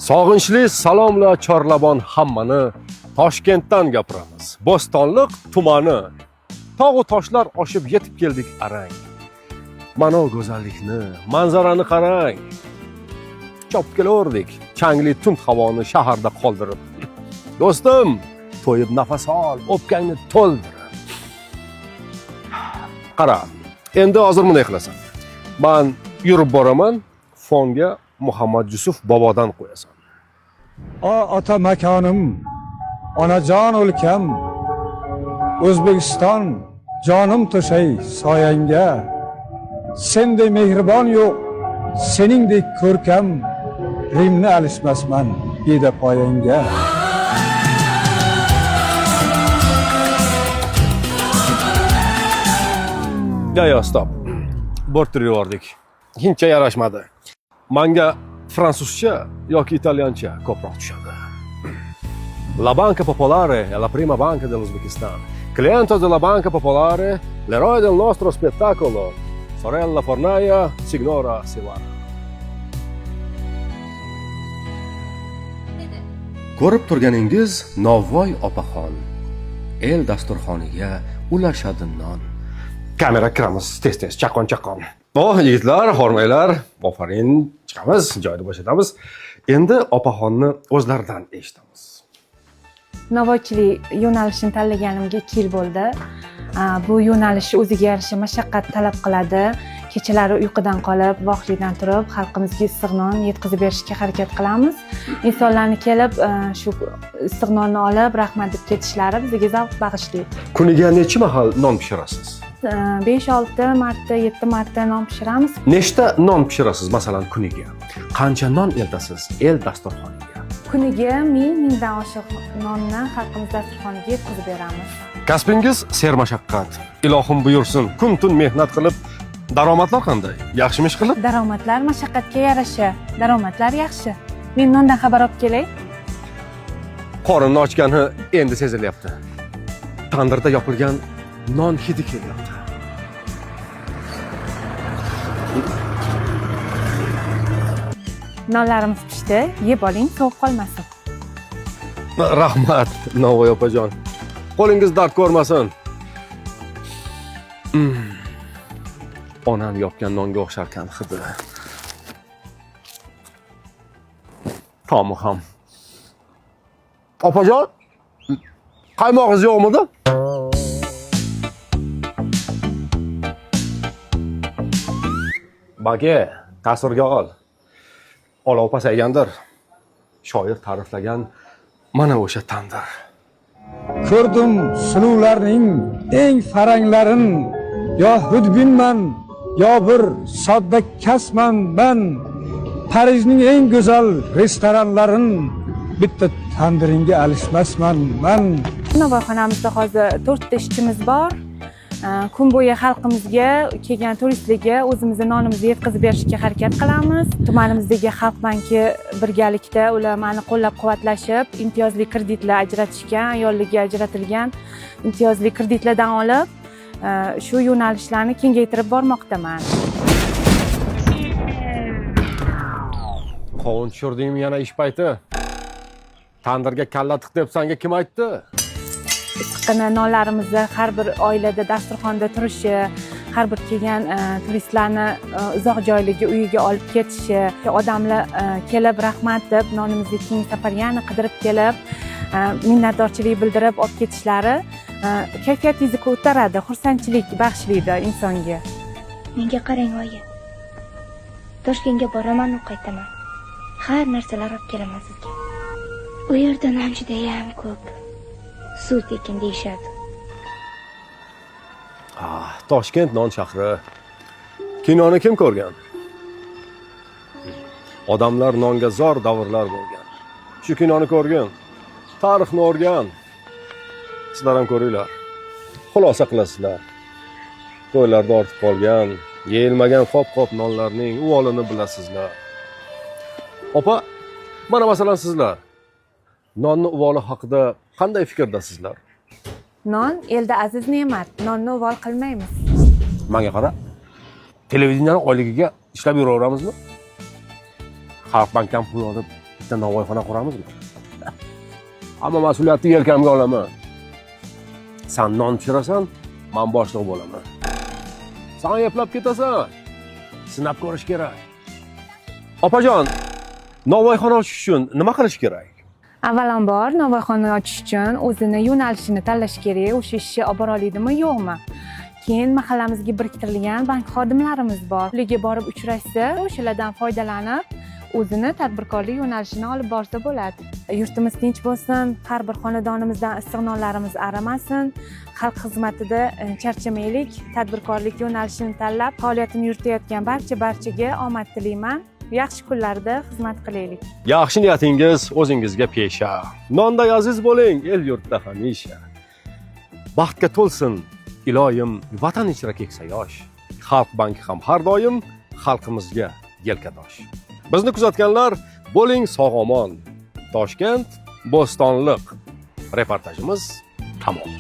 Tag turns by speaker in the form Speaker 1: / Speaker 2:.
Speaker 1: Sog'inchli salomla chorlabon hammani Toshkentdan gapiramiz. Bo'stonliq tumani. Tog'u toshlar oshib yetib keldik arang. Mana go'zallikni, manzarani qarang. Chopib kelaverdik, changli tund havoni shaharda qoldirib. Do'stim, to'yib nafas ol, o'pkangni to'ldirib. Qara, endi hozir bunday qilasan. Man yurib boraman, fonga Muhammad Yusuf bobodan qo'yasan.
Speaker 2: O ota makonim, onajon o'lkam, O'zbekiston jonim to'shay soyangga. Sendek mehribon yo'q, seningdek ko'rkam, Rimni alishmasman beda poyangga.
Speaker 1: Yo, yo, stop. Bo'rttirib yubordik. Hindcha yarashmadi. Manga fransuzcha yoki italyancha ko'proq tushadi. La Banca Popolare è la prima banca dell'Uzbekistan. Cliente della Banca Popolare, l'eroe del nostro spettacolo, sorella fornaia, signora Sevara. Ko'rib turganingiz Novvoy opaxon. El dasturxoniga ulashadi non. Kamera kiramiz, tez-tez, chaqon chaqon. Oh, yigitlar, hormanglar. Ofarin, chiqamiz, joyni bo'shatamiz. Endi opaxonni o'zlaridan eshitamiz.
Speaker 3: Novvoychilik yo'nalishini tanlaganimga 2 yil bo'ldi. Bu yo'nalish o'ziga yarasha mashaqqat talab qiladi. Kechalari uyqudan qolib, vaqtlidan turib, xalqimizga issiq non yetkazib berishga harakat qilamiz. Insonlarni kelib, shu issiq nonni olib, rahmat deb ketishlari bizga zavq bag'ishlaydi.
Speaker 1: Kuniga necha mahal non pishirasiz?
Speaker 3: 5-6 marta, 7 marta non pishiramiz.
Speaker 1: Nechta non pishirasiz masalan kuniga? Qancha non eltasiz el dasturxoniga?
Speaker 3: Kuniga 1000 mingdan oshiq nonni xalqimiz dasturxoniga yetkazib beramiz.
Speaker 1: Kasbingiz sermashaqqat. Ilohim buyursin, kun tun mehnat qilib, daromadlar qanday? Yaxshimi ish qilib?
Speaker 3: Daromadlar mashaqqatga yarasha. Daromadlar yaxshi. Men nondan xabar olib kelay.
Speaker 1: Qorinni ochgani endi sezilyapti. Tandirda yopilgan non hidi kelyapti.
Speaker 3: Nonlarimiz pishdi, yeb oling, sovib qolmasin.
Speaker 1: Rahmat, Novvoy opajon. Qo'lingiz dard ko'rmasin. Onam yopgan nonga o'xsharkan hidi. Tomi ham. Opajon, qaymog'ingiz yo'qmidi? Bake, tasvirga ol. Olov pasaygandir. Shoir ta'riflagan mana o'sha tandir.
Speaker 2: Ko'rdim suluvlarning eng faranglarin, yo hudbinman, yo bir sodda kasman man. Parijning eng go'zal restoranlarin bitta tandiringga alishmasman man.
Speaker 3: Novvoyxonamizda hozir 4 ta ishchimiz bor. Kun bo'yi xalqimizga, kelgan turistlarga o'zimizni nonimizni yetkazib berishga harakat qilamiz. Tumanimizdagi Xalq banki birgalikda ular mani qo'llab-quvvatlashib, imtiyozli kreditlar ajratishgan, ayollarga ajratilgan imtiyozli kreditlardan olib, shu yo'nalishlarni kengaytirib bormoqdaman.
Speaker 1: Qovun tushirdingmi yana ish payti? Tandirga kalla tiq deb sanga kim aytdi?
Speaker 3: Issiqqina nonlarimizni har bir oilada dasturxonda turishi, har bir kelgan turistlarni uzoq joylarga uyiga olib ketishi, odamlar kelib rahmat deb nonimizni keyingi safar yana qidirib kelib, minnatdorchilik bildirib olib ketishlari kayfiyatingizni ko'taradi, xursandchilik bag'ishlaydi insonga.
Speaker 4: Menga qarang oyi. Toshkentga boraman u qaytaman. Har narsalar olib kelaman sizga. U yerda non judayam ko'p. Suv tekin deyishadi.
Speaker 1: Ah, Toshkent non shahri. Kinoni kim ko'rgan? Odamlar nonga zor davrlar bo'lgan. Shu kinoni ko'rgin, tarixni o'rgan. Sizlar ham ko'ringlar. Xulosa qilasizlar. To'ylarda ortib qolgan, yeyilmagan qop-qop nonlarning uvolini bilasizlar. Opa, mana masalan sizlar nonni uvoli haqida qanday fikrdasizlar?
Speaker 3: Non elda aziz ne'mat, nonni uvol qilmaymiz.
Speaker 1: Manga qara. Televideniyani oyligiga ishlab yuraveramizmi? Xalq bankdan pul olib Bitta novvoyxona quramizmi? Hamma mas'uliyatni yelkamga olaman. San non pishirasan, man boshliq bo'laman. San eplab ketasan. Sinab ko'rish kerak. Opajon, novvoyxona ochish uchun nima qilish kerak?
Speaker 3: Avvalambor, novvoyxona ochish uchun o'zini yo'nalishini tanlash kerak, o'sha ishni olib bora oladimi, yo'qmi. Keyin mahallamizga biriktirilgan bank xodimlarimiz bor. Ularga borib uchrashsa, o'shalardan foydalanib, o'zini tadbirkorlik yo'nalishini olib borsa bo'ladi. Yurtimiz tinch bo'lsin, har bir xonadonimizdan issiq nonlarimiz arimasin, xalq xizmatida charchamaylik, tadbirkorlik yo'nalishini tanlab faoliyatini yuritayotgan barcha-barchaga omad tilayman. Yaxshi kunlarda xizmat qilaylik.
Speaker 1: Yaxshi niyatingiz o'zingizga pesha. Nonday aziz bo'ling el yurtda hamisha. Baxtga to'lsin iloyim vatan ichra keksa yosh. Xalq banki ham har doim xalqimizga yelkadosh. Bizni kuzatganlar bo'ling sog' omon. Toshkent, Bo'stonliq. Reportajimiz tamom.